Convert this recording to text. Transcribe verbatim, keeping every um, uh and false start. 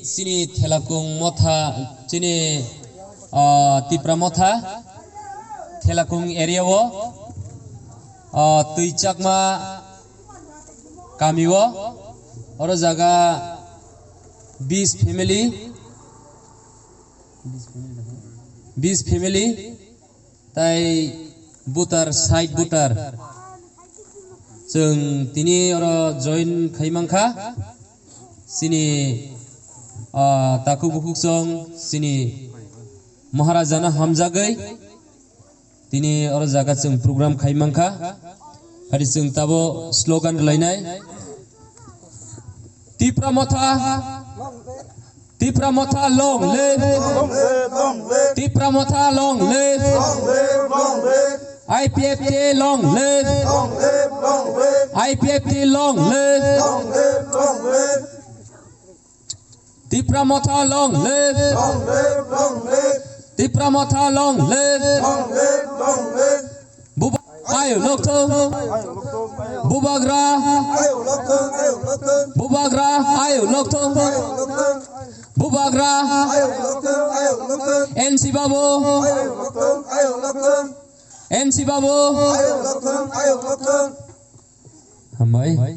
Chini Thelakung Motha, chini, ah, Tipra Motha, Thelakung area o, ah, Twi Chakma kami o, oro jaga bis family, bis family, tai voter, side voter. Chwng tini oro join khai mankha. Chini, ah, takhuk bukhuk song, chini Maharajano hamjagwi tini oro jaga chwng program khai mankha. Hari chwng tabo slogan rwlainai. Tipra Motha, Tipra Motha long live. Long live, long live. Tipra Motha long live. Long live, long live. I P F T long live. Long live, long live. I P F T long live. Long live, long live. Tipra Motha long live. Long live, long live. Tipra Motha long live. Long live, long live. Buba-, ayo lokthong. Bubagra. Ayo lokthong, ayo lokthong. Bubagra, ayo lokthong. Ayo lokthong. Bubagra. Ayo lokthong, ayo lokthong. N C Babu. Ayo lokthong, ayo lokthong. N C Babu. Ayo lokthong, ayo lokthong. Hambai.